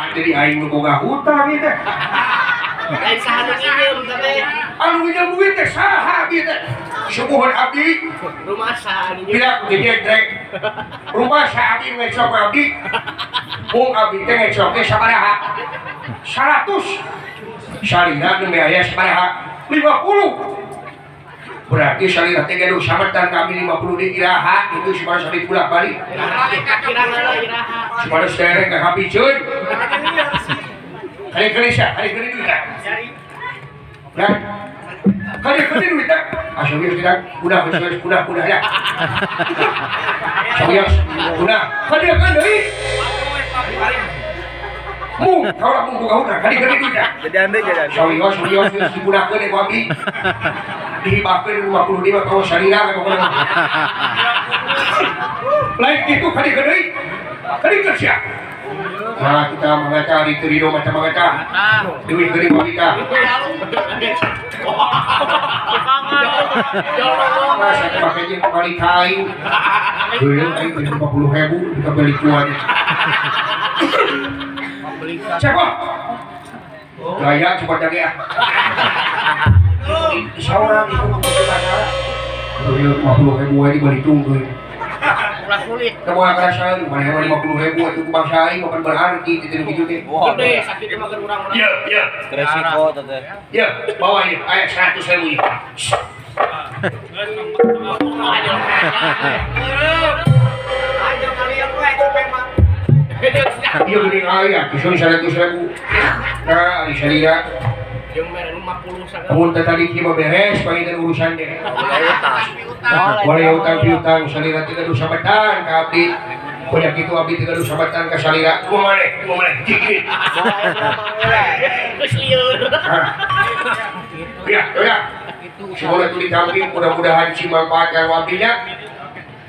Nah, jadi aing nu boga hutang ieu teh. Lain saha nu nginjem teh. Anu nginjem duit teh saha abdi teh? Subuhun abdi. Rumah saha nginjem. Bila ku jejetrek. Rumah saha abdi ngecok abdi. Mung abdi teh ngecok teh sabaraha? 100. Salira nembe aya sabaraha? 50. Berarti salira teh gaduh sametan ka abdi 50 di iraha itu supaya sabit bolak-balik. Supaya sereng ka kapiceun. Kali-kali sia, kali-kali duit tah. Nah. Kali-kali duit tah. Asa geus tidak, udah geus udah ya. Sawios, udah. Kali-kali deui. Mung, kaula mung boga hutang, kali-kali duit tah. Jadi ande jadi ande. Sawios, sawios geus digunakeun ku abdi. Dihibahkeun 55 kawas salira pokona. Lain kitu kali-kali deui. Kali-kali sia. Nah, kita mengata di Terido macam mengata. Duit beri kita. Masa pakainya kembali kain. Dulu aing beli 50.000 kita beli kuat. Siapa? Gaya cepat lagi ah. Seorang itu masalah. Dulu 50.000 aja dibeli tunggu. Sulit. Kamu akan rasa mana 50.000 itu bangsa aing bukan berarti gitu gitu teh. Gede sakit mah keur urang-urang. Ya, ya. Resiko teh. Ya, bawa ini aya 100.000 ieu. Ieu geuning aya kisun 100.000. Nah, ari salira. Jeung mere 50 sagala. Mun teh tadi kieu mah beres panginten urusan teh. Boleh utang piutang salira teh gaduh sabetan ka abdi. Banyak itu abdi teh gaduh sabetan ka salira. Kumaha maneh? Kumaha maneh? Jikit. Geus lieur. Ya, ya. Semoga itu ditampil mudah-mudahan cing manfaat ka abdinya.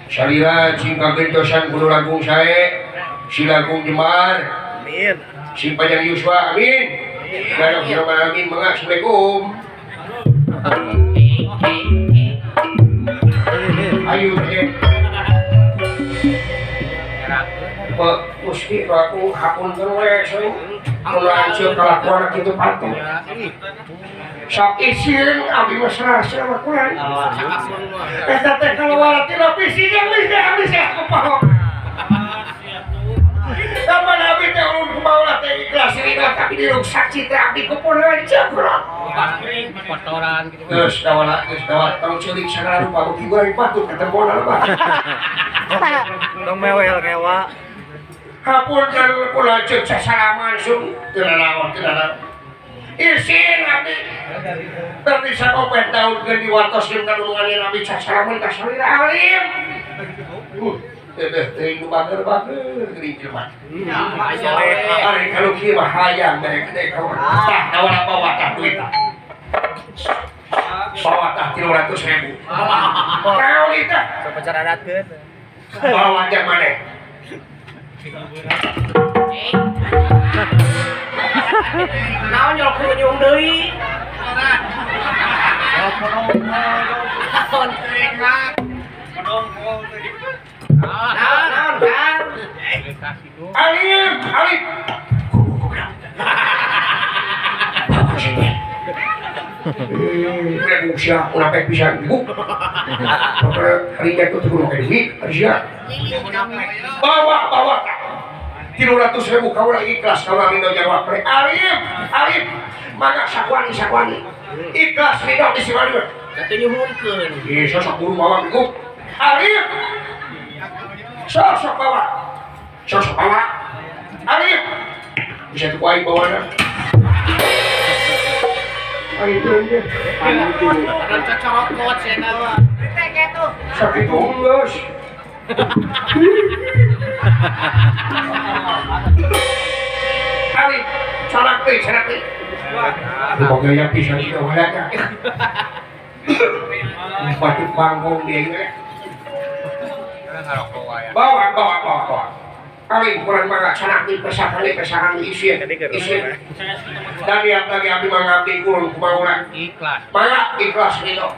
Salira cing kagentosan kudu langkung sae, si langkung jemar. Amin. Sing panjang yuswa, amin. Amin, Assalamualaikum. Ayo teh. Pak Musti aku hapunten we seuing. Mun lanceuk kalakuan kitu patuh. Sok isin abdi mah serasa lakuan. Eta teh kaluar ti lapisi jeung geus teh abdi teh kupaho. Taman abdi teh ulun kumaha teh ikhlas rina tapi diruksak citra abdi ku pun lanceuk bro. Kotoran gitu. Geus dawala geus dawat tong ceurik sagala rupa beuki goreng patut katemponan mah. Tong mewel kewa. Hapunten kula lanceuk sasalaman sung teu nanaon teu nanaon. Isin abdi. Tapi sakopet daun geus diwartoskeun ka nulungan abdi sasalaman ka salira alim. Teh teh nu bager-bager geuning jelema. Ari kalau kieu mah hayang mereka teh kawan. Tah dawala bawa tah duit. Bawa tah 300.000. Naon ieu teh? Sapacar adatkeun. Bawa jang maneh. Naon nyol kunyung deui? Naon? Naon, Kang? Alim, alim. Usia, unapek bisa ibu. Harinya itu kudu make duit, sia. Bawa, bawa. 300.000 kaula ikhlas kaula ridho jawab. Alim, alim. Mangga sakuani sakuani. Ikhlas ridho di sini. Kata nyuhunkeun. Ih, sosok buru bawa ibu. Alim. Sosok bawa. Sosok bawa. Alim. Bisa tuh aing bawana. Aing teh. Ada cocorokot sia mah. Sakit geus. Alim, sarak teh, sarak teh. Boga yang pisan ieu walaka. Batuk bangkong dia ieu. Bawa, bawa, bawa, bawa. Alim kurang mangga sanak di pesakan isin. Isin. Dan lihat lagi abdi mangabdi kulon kumaha urang. Ikhlas. Mangga ikhlas ridho.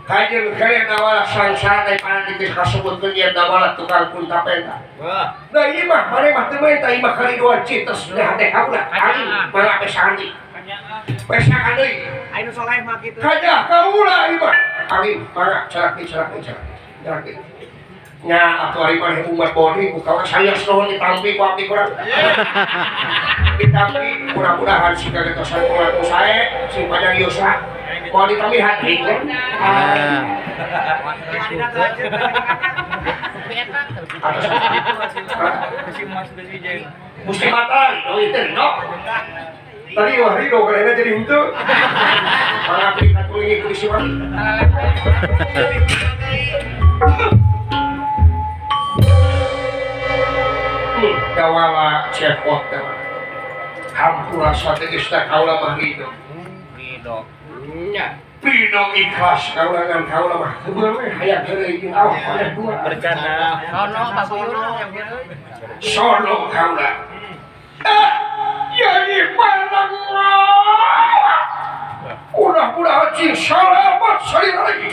Kajeun kalian dawala sangsara daripada geus kasebutkeun yen dawala tukang kunta penta. Da ieu mah mane mah teu menta ieu mah karidoan cites teh hate kaula. Aing mangga pesahan deui. Pesahan deui. Ayo soleh mah kitu. Kajah kaula ieu mah. Aing mangga cerak deui cerak deui cerak. Cerak deui. Nya atuh ari maneh umat bodi ku kaula sayos nuhun ditampi ku abdi kurang. Ditampi mudah-mudahan sing kagetosan kula ku sae sing panjang yuswa. Moal ditambihan deui. Ah. Mesti batal, oh itu no. Tadi wah ridho karena jadi henteu. Para abdi katulingi ku isi mati. Dawala cepot dawala. Hampura sategeus teh kaula mah ridho. Ridho. Nya. Ridho ikhlas kaula ngan kaula mah heubeul we hayang heureuy jeung awak maneh dua. Bercanda. Sono paguyur. Sono kaula. Jadi pandang udah-udah cing salamat salira lagi.